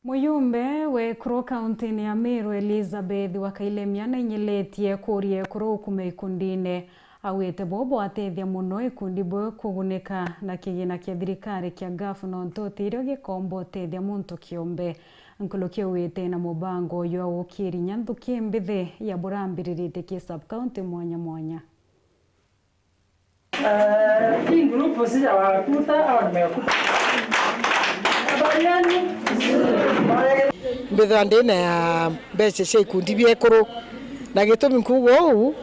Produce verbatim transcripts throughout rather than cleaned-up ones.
Muyumbe wa ekuru kauntine ya Meru Elizabeth wa Kailemia nainyilitie kuuria ekuru ukume ikundine. Augite bo bwatethia mono ikundi bwe kugunika na kigina kia thirikari kia ngaf nontu utirio gikomba utethia muntu kiumbe. Nkuruki augite na mubango uyu agukiria inya nthuki mbithi ya burambiriritie ki sub-county mwanya mwanya. Eh, hii group sija wakuta au nimewakuta? Habari yenu? Mbithwa ndina ya mbeca cia ikundi bia ekuru, na gitumi nkuuga uu,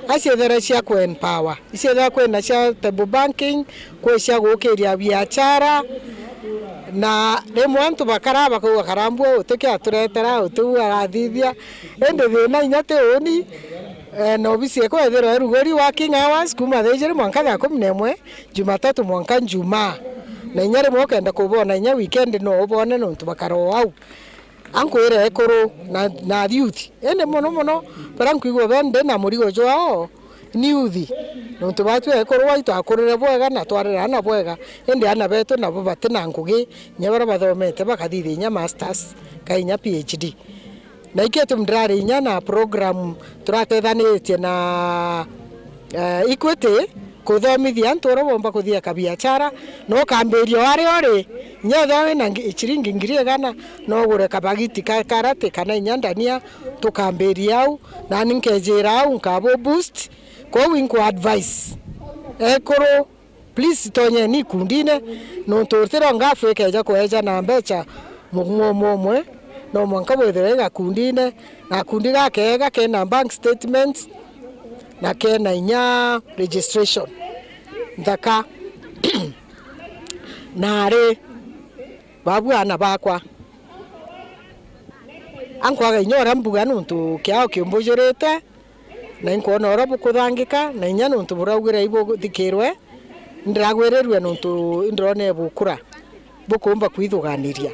aciethera cia ku empower, iciethera kwina cia table banking, kwi cia gukiria biachara, na rimwe antu bakara bakauga, "Karambua uti ki aturetera, uti u arathithia." Indi thina inya ti uni, Eh, na obisi ekwa ethirwa erugori working hours kuma thaa ijiri mwanka thaa kumi na imwe, Jumatatu mwanka Njumaa. Na inya rimwe ukenda kubona inya weekend no ubone nontu bakara o au. Ankwire ekuru na, na youth. Indi mono mono, baria nkwigua be ndi na murigo jwao, ni youth. Nontu batwi ekuru waitu akurire bwega na twarera ana bwega. Indi ana betu nabo bati na ngugi, inya baria bathomete bakathithia inya masters, ka inya P H D. Na ikio gitumi ndirari inya na program turatethanitie na, eh, Equity kuthomithia antu uria bomba kuthia kabiachara, na ukambiria o aria uri. Inya ethirwa wina ngi-, ciringi ngiri igana, no ugure kabagiti ka karati kana inya ndania, tukambiria au, nani nkejira au, nkabu boost. Kwou inkwa advice ekuru, please, tonyeni ikundine, nontu utiro ngafu ikeja kweja na mbeca mugumo umwe umwe, no mwanka bwithirwe i gakundine, na gakundi gakeega kena bank statements, na kena inya registration nthaka. Nari babu ana bakwa, ankwaga inya uria mbuga nontu kiao kiumbujurite, na inkwona uria bukuthangika, na inya nontu buraugire ibuthikirwe, ndiragwirirue nontu indirona ibukura, bukumba kwithuganiria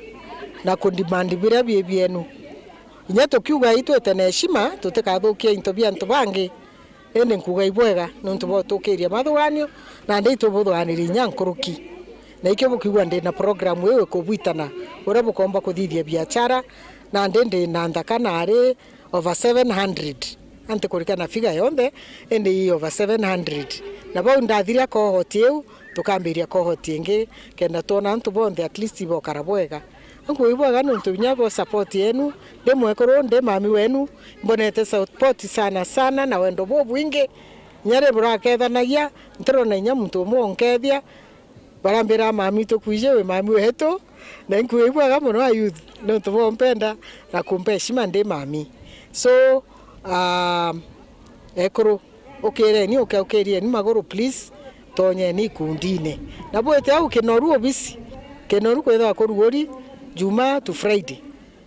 na kudemand biria bi bienu. Inya tukiuga itwite na heshima, tutikathukia into bia antu bangi, indi nkuuga ibwega nontu bwa utukiria mathuganio, na ndi itubuthuganiria inya nkuruki. Na ikio bukiigua ndi na program iu ikubwitana uria bukomba kuthithia biachara, na ndi ndi na nthaka nari over seven hundred. Anti kurikana figa yonthe, indi i over seven hundred. Na bau ndathiria cohort iu, tukambiria cohort ingi, kenda twona antu bonthe at least bokara bwega. Ankuuga ibwega nontu inya bwa support yenu, ndi mwekuru, ndi mami wenu, mbonete support sana sana na wendo bubwingi. Inya riria burakethanagia, ntirona inya muntu umwe unkethia, barambira, "Mami, tukwiji wi mami wetu." Na inkuuga ibwega mono a youth, nontu bwa umpenda na kumpa heshima ndi mami. So, ah, ekuru, ukireni, uke-, ukirieni maguru, please, tonyeni ikundine. Na bwite au Kinoru obisi, Kinoru kwithirwa kuruguri Juma to Friday.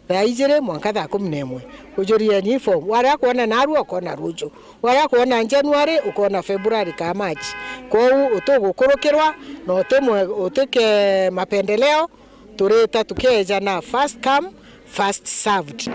Thaa ijiri mwanka thaa kumi na imwe. Ujurieni form. Waria kwona narua, ukona ruju. Waria kwona January, ukona February ka March. Kwou utugukurukirwa, na utimwe-, utike mapendeleo, turita tukieja na first come, first served.